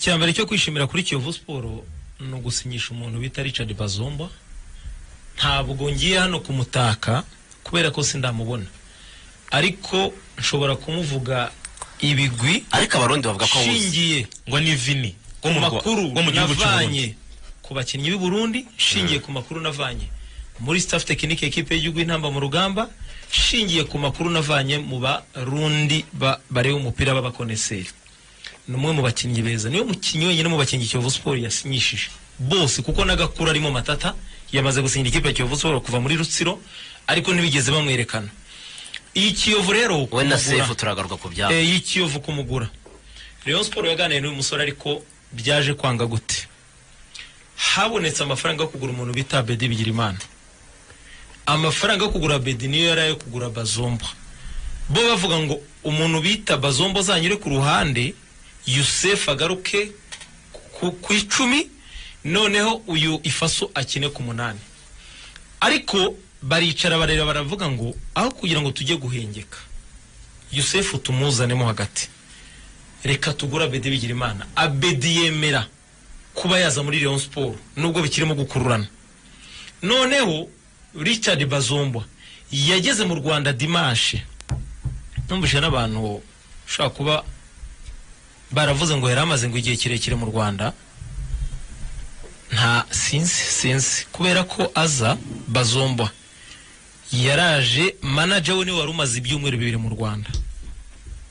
Icya mbere cyo kwishimira kuri Kiyovu Sport ni ugusinyisha umuntu bita Richard Bazomba. Ntabwo ngiye hano kumutaka kubera ko sindamubona, ariko nshobora kumuvuga ibigwi. Ariko Abarundi bavuga ko awuzi. Shingiye Ngo ni Vini ku makuru wo mu gihugu cy'u Burundi. navanye ku bakinnyi b'i Burundi, shingiye ku makuru navanye muri staff technique ekipe y'igihugu y'Intamba mu Rugamba, shingiye ku makuru navanye mu Barundi bareba umupira b'abakoneseri, ni umwe mu bakinnyi beza. Niwe mukinnyi wenyine mu bakinnyi Kiyovu Sport yasinyishije bose, kuko n'agakuru arimo Matata yamaze gusinyira ikipe ya Kiyovu Sport kuva muri Rutsiro, ariko ntibigeze bamwerekana. Iyi Kiyovu rero We na kumugura- Sefu turagaruka ku byabo. Iyi Kiyovu kumugura, Rayon Sport yaganiriye n'uyu musore, ariko byaje kwanga. Gute? Habonetse amafaranga yo kugura umuntu bita Bedi Bigirimana. Amafaranga yo kugura Bedi niyo yari ayo kugura Bazomba. Bo bavuga ngo umuntu bita Bazomba azanyure ku ruhande, Yusef agaruke ku 10, noneho uyu Ifaso akine ku 8. Ariko baricara bareba, baravuga ngo aho kugira ngo tujye guhengeka Yusefu tumuzanemo hagati, reka tugura Abedi Bigirimana. Abedi yemera kuba yaza muri Rayon Sport nubwo bikirimo gukururana. Noneho Richard Bazombwa yageze mu Rwanda dimanche. Numvise n'abantu ushobora kuba baravuze ngo yari amaze ngo igihe kirekire mu Rwanda. Nta sinzi kubera ko aza Bazombwa yaraje, manager we niwe wari umaze ibyumweru 2 mu Rwanda.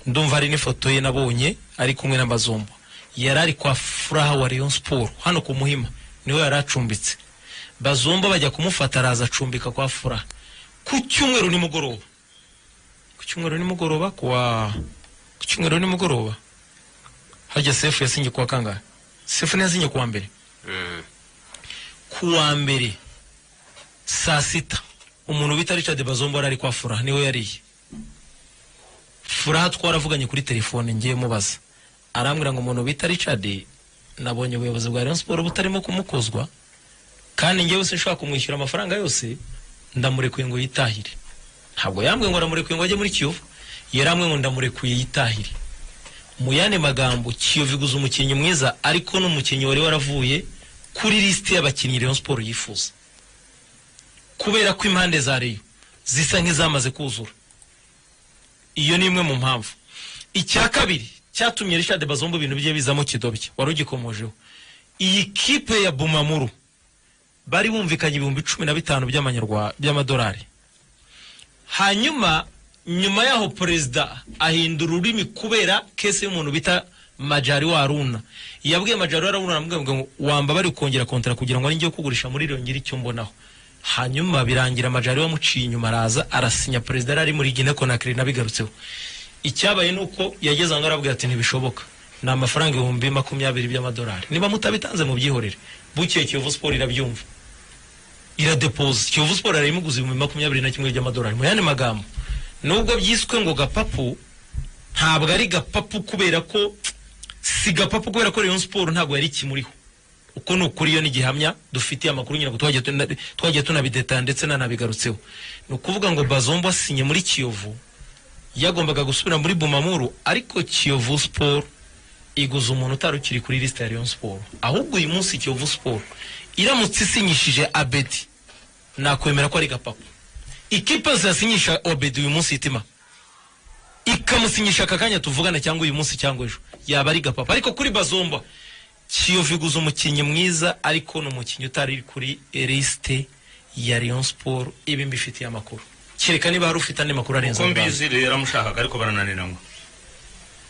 Ndumva hari n'ifoto ye nabonye ari kumwe na Bazombo. Yari ari kwa Furaha wa Rayon Sport hano ku Muhima, niwe yari acumbitse. Bazombo bajya kumufata, araza acumbika kwa Furaha ku cyumweru nimugoroba, ku cyumweru nimugoroba, kuwa ku cyumweru nimugoroba. Harya Sefu yasinye kuwa kangahe? Sefu ntiyasinye kuwa mbere? Kuwa mbere saa 6 umuntu bita Richard Bazombo yari ari kwa Furaha, niwe yariye. Furaha twaravuganye kuri telefone, ngiye mubaza, arambwira ngo umuntu bita Richard nabonye ubuyobozi bwa Rayon Sport butarimo kumukozwa, kandi njyewe sinshobora kumwishyura amafaranga yose, ndamurekuye ngo yitahire. Ntabwo yambwiye ngo ndamurekuye ngo ajye muri Kiyovu, yarambwiye ngo ndamurekuye yitahire. Mu yandi magambo, Kiyovu iguze umukinnyi mwiza, ariko n'umukinnyi wari waravuye kuri lisiti y'abakinnyi Rayon Sport yifuza, kubera ko impande za Rayon zisa nk'izamaze kuzura. Iyo ni imwe mu mpamvu. Icya kabiri cyatumye Richard Bazombo ibintu bye bizamo kidobya, wari ugikomojeho, iyi kipe ya Bumamuru bari bumvikanye 15,000 by'amadolari. Hanyuma nyuma yaho perezida ahindura ururimi kubera case y'umuntu bita Majari wa Aruna. Yabwiye Majari wa Aruna, aramubwira ngo wamba bari kongera kontara kugira ngo ninjye kugurisha muri Rayon ngire icyo mbonaho. Hanyuma birangira Majari wamuciye inyuma, araza arasinya. Perezida yari ari muri Guinea Conakry, nabigarutseho. Icyabaye nuko yageze aho arabwira ati ntibishoboka, ni amafaranga 20,000 by'amadolari, niba mutabitanze mubyihorere. Bukeye Kiyovu Sport irabyumva, iradepoza. Kiyovu Sport arayimuguza 21,000 by'amadolari. Mu yandi magambo, nubwo byiswe ngo gapapu, ntabwo ari gapapu, kubera ko si gapapu, kubera ko Rayon Sport ntabwo yari ikimuriho. Uko ni ukuri, iyo ni gihamya dufitiye amakuru nyine, twagiye tunabidetaya ndetse nanabigarutseho. Ni ukuvuga ngo Bazombo asinye muri Kiyovu, yagombaga gusubira muri Bumamuru, ariko Kiyovu Sport iguza umuntu utari ukiri kuri liste ya Rayon Sport. Ahubwo uyu munsi Kiyovu Sport iramutse isinyishije Abedi, nakwemera ko ari gapapu. Ikipe yose yasinyisha Abedi uyu munsi, itima ikamusinyisha aka kanya tuvugana, cyangwa uyu munsi cyangwa ejo, yaba ari gapapu. Ariko kuri Bazomba, Kiyovu iguza umukinnyi mwiza, ariko ni umukinnyi utari kuri liste ya Rayon Sport. Ibi mbifitiye amakuru, kereka niba hari ufite andi makuru arenze Uko ayo ngayo. mbizi rero yaramushakaga, ariko barananiranywe.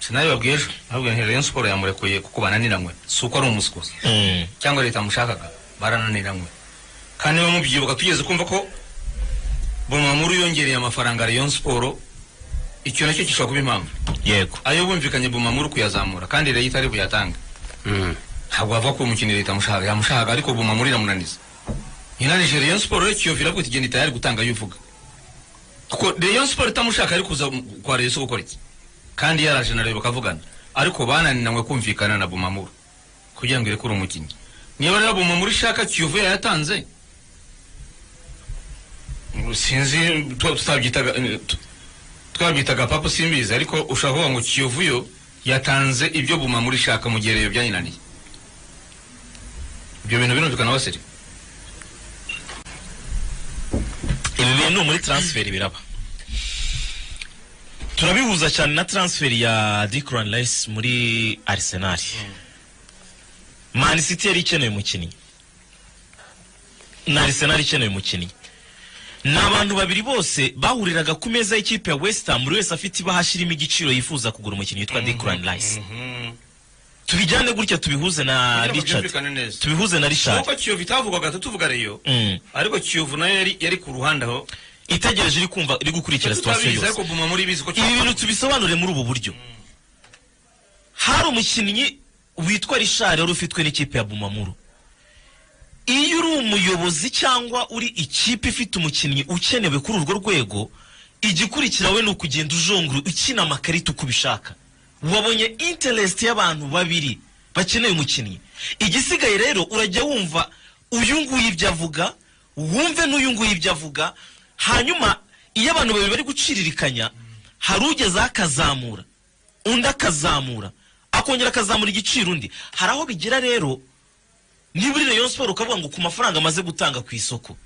Sinabibabwiye ejo, nababwiye nti Rayon Sport yamurekuye kuko bananiranywe, si uko ari umuswa cyangwa leta yamushakaga, barananiranywe. Kandi niba mubyibuka, tugeze kumva ko Bumamuru yongereye amafaranga Rayon Sport, icyo nacyo gishobora kuba impamvu. Ayo bumvikanye Bumamuru kuyazamura, kandi Rayon itari buyatange. Ntabwo bavuga ko umukinnyi leta yamushakaga, yamushakaga, ariko Bumamuru iramunaniza. Inanije Rayon Sport rero, Kiyovu iravuga iti genda, itayari gutanga ayo uvuga, kuko Rayon Sport itamushaka ari kuza kwa Rayon gukora iki? Kandi yaraje na Rayon bakavugana, ariko bananiranywe kumvikana na Bumamuru kugira ngo irekure umukinnyi. Niba rero Bumamuru ishaka Kiyovu yayatanze, sinzi twabyitaga papu, simbizi, ariko ushobora kuvuga ngo Kiyovu yo Yatanze ibyo Buma muri shaka mu gihe Rayon byanyinaniye. Ibyo bintu birumvikana wasiri. Ibi bintu muri transfer biraba. Turabihuza cyane na transfer ya Declan Rice muri Arsenal. Man City yari ikeneye umukinnyi, na Arsenal ikeneye umukinnyi. Ni abantu babiri bose bahuriraga ku meza y'ikipe ya West Ham, buri wese afite ibahasha irimo igiciro yifuza kugura umukinnyi witwa Declan Rice. Tubijyane gutya, tubihuze na Kugira ngo Richard, byumvikane neza. tubihuze na Richard. Kuko Kiyovu itavugwaga tuvuga Rayon, ariko Kiyovu nayo yari ku ruhande aho itegereje, iri kumva, iri gukurikira situation tutabizi yose. Ariko Buma muri bizi ko Ibi bintu tubisobanure muri ubu buryo. Hari umukinnyi witwa Richard wari ufitwe n'ikipe ya Bumamuru. Iyo uri umuyobozi cyangwa uri ikipe ifite umukinnyi ukenewe kuri urwo rwego, igikurikira we ni ukugenda ujongura, ukina amakarita uko ubishaka. Wabonye interest y'abantu babiri bakeneye umukinnyi, igisigaye rero urajya wumva uyu nguyu ibyo avuga, wumve n'uyu nguyu ibyo avuga. Hanyuma iyo abantu babiri bari guciririkanya, hari ugezeho akazamura, undi akazamura, akongera akazamura igiciro undi. Hari aho bigera rero, niba uri Rayon Sport ukavuga ngo ku mafaranga amaze gutanga ku isoko,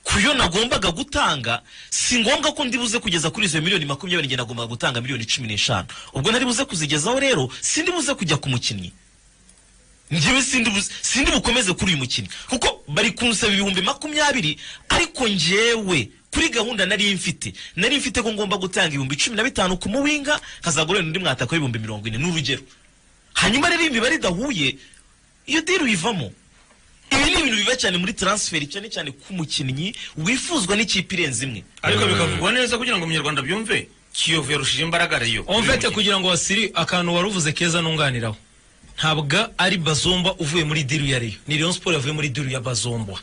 ku yo nagombaga gutanga, si ngombwa ko ndibuze kugeza kuri izo miliyoni 20, njye nagombaga gutanga miliyoni 15, ubwo nari buze kuzigezaho rero sindi buze kujya ku mukinnyi, njyewe sindi bukomeze kuri uyu mukinnyi kuko bari kunsaba 20,000, ariko njyewe kuri gahunda nari mfite ko ngomba gutanga 15,000 ku muwinga, nkazagura undi mwataka w'40,000, ni urugero. Hanyuma rero imibare idahuye, iyo deal uyivamo. Ibi ni ibintu biba cyane muri transfer, cyane cyane ku mukinnyi wifuzwa n'ikipe irenze imwe. Ariko bikavugwa neza kugira ngo umunyarwanda byumve, Kiyovu yarushije imbaraga Rayon. En fait, kugira ngo wasiri akantu wari uvuze keza nunganiraho, ntabwo ari Bazomba uvuye muri deal ya Rayon, ni Rayon Sport yavuye muri deal ya Bazombwa.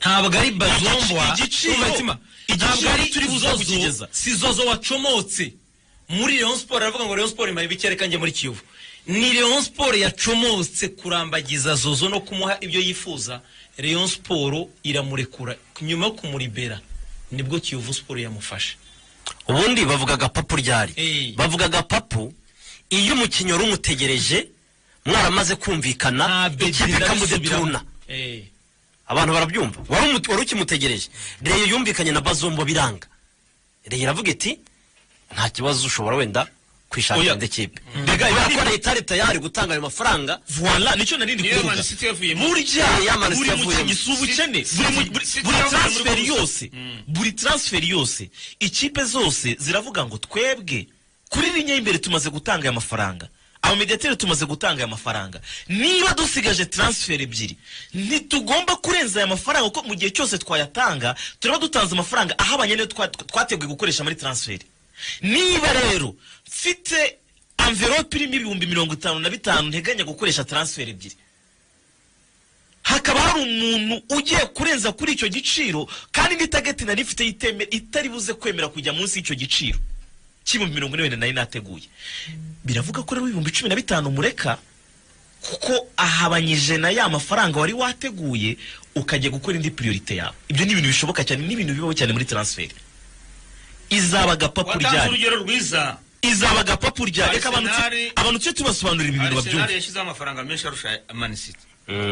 Ntabwo ari Bazombwa. Igiciro Ntabwo ari turi buze Zozo, kukigeza. si Zozo wacomotse muri Rayon Sport aravuga ngo Rayon Sport imaye ibiki, reka njye muri Kiyovu. Ni Rayon Sport yacomotse kurambagiza Zozo no kumuha ibyo yifuza. Rayon Sport iramurekura, nyuma yo kumuribera nibwo Kiyovu Sport yamufashe. Ubundi bavuga gapapu ryari? Bavuga gapapu iyo umukinnyi wari umutegereje mwaramaze kumvikana, Nta bedi, ikipe ikamudeturuna. ndabisubiramo. Abantu barabyumva, wari ukimutegereje. Rayon yumvikanye na Bazombo biranga, Rayon iravuga iti nta kibazo, ushobora wenda kwishakira Oya. indi kipe, Mbega kubera ko leta itari tayari gutanga ayo mafaranga. Voilà, nicyo nari ndi Niyo kuvuga. Man City yavuyemo. Burya Ya Man City buri yavuyemo. mukinnyi si ubukene, City buri yavuye muri transfer Borussia. yose, buri transfer yose, ikipe zose ziravuga ngo twebwe kuri ligne y'imbere tumaze gutanga aya mafaranga, abamediateri tumaze gutanga aya mafaranga, niba dusigaje transfer ebyiri ntitugomba kurenza aya mafaranga, kuko mu gihe cyose twayatanga turaba dutanze amafaranga ahabanye n'iyo twateguye gukoresha muri transfer. Niba rero mfite envelope irimo 55,000 nteganya gukoresha transfer ebyiri, hakaba hari umuntu ugiye kurenza kuri icyo giciro, kandi ni target nari mfite itari buze kwemera kujya munsi y'icyo giciro cy'40,000 wenda nari nateguye, biravuga ko rero 15,000 mureka, kuko ahabanyije na ya mafaranga wari wateguye, ukajya gukora indi priorité yawe. Ibyo ni ibintu bishoboka cyane, ni ibintu bibaho cyane muri transfer. Izaba agapapu Watanze ryari? urugero rwiza. Izaba agapapu ryari? Reka abantu abantu tujye tubasobanurira ibi bintu Arsenal babyumve. yashyizeho amafaranga menshi arusha Man City.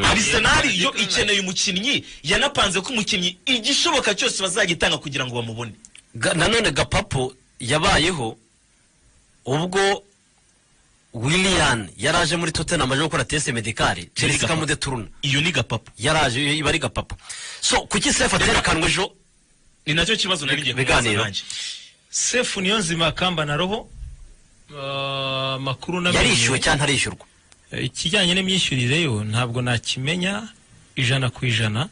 Arsenal yo Declan ikeneye umukinnyi, yanapanze ko umukinnyi igishoboka cyose bazagitanga kugira ngo bamubone. Nanone gapapu yabayeho ubwo Willian yaraje muri Tottenham aje gukora test médicale, Chelsea Gapapu. ikamudeturuna. Iyo ni gapapu. Yaraje iba ari gapapu. So kuki Sefu aterekanwe ejo? Ni nacyo kibazo nari ngiye kubaza Biganiro. nanjye. Sefu niyo nzima kamba na roho, makuru namenye. Yarishyuwe cyangwa ntarishyurwa? Ikijyanye n'imyishyurire yo ntabwo nakimenya 100%,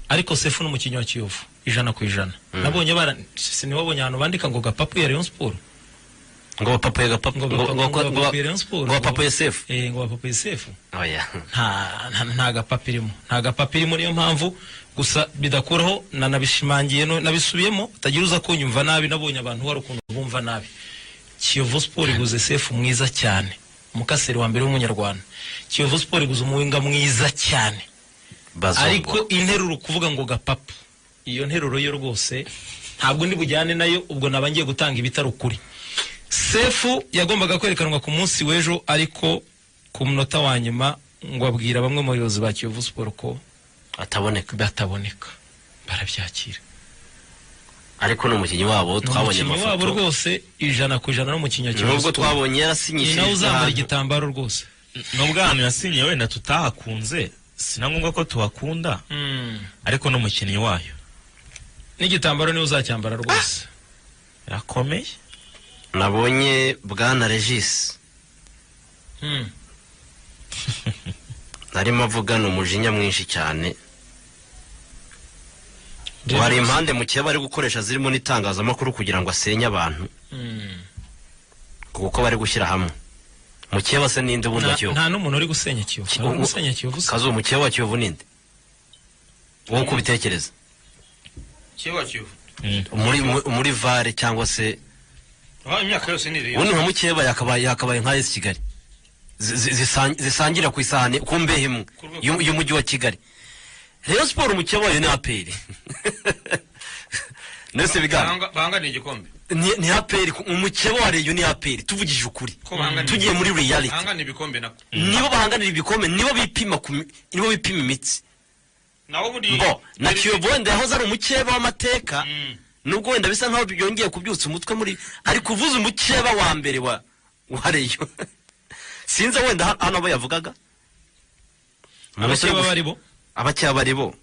ariko Sefu ni umukinnyi wa Kiyovu 100%. Nabonye bara siniwabonye ahantu bandika ngo gapapu ya Rayon Sport. Ngo bapapuye gapapu? Ngo ngo bapapuye Rayon Sport. Ngo bapapuye Sefu? Eh, ngo bapapuye Sefu. Oya. Nta gapapu irimo, nta gapapu irimo. Niyo mpamvu gusa bidakuraho nanabishimangiye nabisubiyemo, utagira uza kunyumva nabi. Nabonye abantu hari ukuntu bumva nabi. Kiyovu Sport iguze Sefu mwiza cyane, umukaseri wa mbere w'umunyarwanda. Kiyovu Sport iguze umuwinga mwiza cyane. Bazombo. Ariko interuro kuvuga ngo gapapu, iyo nteruro yo rwose ntabwo ndi bujyane nayo, ubwo naba ngiye gutanga ibitari ukuri. Sefu yagombaga kwerekanwa ku munsi w'ejo, ariko ku munota wa nyuma ngo abwira bamwe mu bayobozi ba Kiyovu Sport ko ataboneka, bataboneka, barabyakira. Ariko ni umukinnyi wabo, Ni twabonye umukinnyi wabo amafoto. rwose, 100% n'umukinnyi wa Kiyovu Nubwo Sport. twabonye Ni yarasinyishije nawe uzambara ahantu. igitambaro rwose. Nubwo ahantu yasinye wenda tutahakunze, si na ngombwa ko tuhakunda, ariko n'umukinnyi wayo. N'igitambaro niwe uzacyambara rwose. Birakomeye. Nabonye bwana Regis narimo avugana umujinya mwinshi cyane. Hari impande mu kiba bari gukoresha zirimo n'itangazamakuru kugira ngo asenye abantu, kuko bari gushyira hamwe. Mukeba se ninde ubundi wa Kiyovu? Nta n'umuntu uri gusenya Kiyovu. Hari uri gusenya Kiyovu se? Kazu, mukeba wa Kiyovu ninde wowe uko ubitekereza? Kiyovu, Kiyovu. Muri VAR cyangwa se Ah, imyaka yose ni Rayon. Ubundi nka mukeba yakabaye nka AS Kigali, zisangira ku isahani, ku mbehe imwe y'umujyi wa Kigali. Rayon Sport umukeba wayo ni APR nese bigana. Bahangana igikombe. Ni APR, umukeba wa Rayon ni APR, tuvugije ukuri. Ko bahangana Tugiye muri reality. Bahangana ibikombe nako. Nibo bahanganira ibikombe, nibo bipima imitsi. Naho buri Bo na Kiyovu wenda yahoze ari umukeba w'amateka, nubwo wenda bisa nkaho byongeye kubyutsa umutwe muri, ariko uvuze umukeba wa mbere wa Rayon, sinzi wenda hano abo yavugaga. Abakeba bari bo. Abakeba bari bo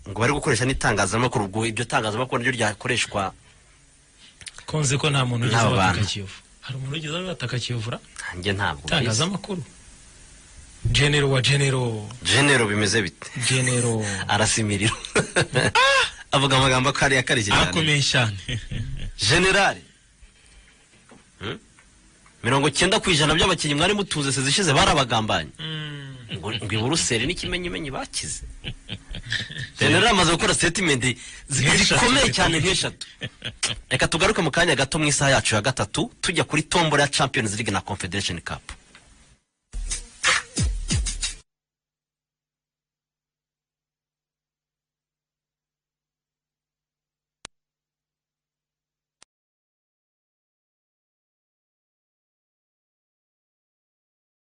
ngo bari gukoresha n'itangazamakuru, ubwo iryo tangazamakuru naryo ryakoreshwa. Konze ko nta muntu ugeze N'aba bataka bantu. Kiyovu. Hari umuntu ugeze bataka Kiyovu ra? Nanjye ntabwo mbizi. Itangazamakuru. Genero wa Genero. Genero, bimeze bite? Genero. Arasimirira, avuga amagambo ko ari akarishye cyane. Arakomeye cyane. Generale, 90% by'abakinnyi mwari mutuze sezishize barabagambanye, ngo i Buruseli n'ikimenyimenyi bakize. Generale amaze gukora statement Nk'eshatu. zikomeye cyane, nk'eshatu. Reka tugaruke mu kanya gato mu isaha yacu ya gatatu, tujya kuri tombora ya Champions League na Confederation Cup.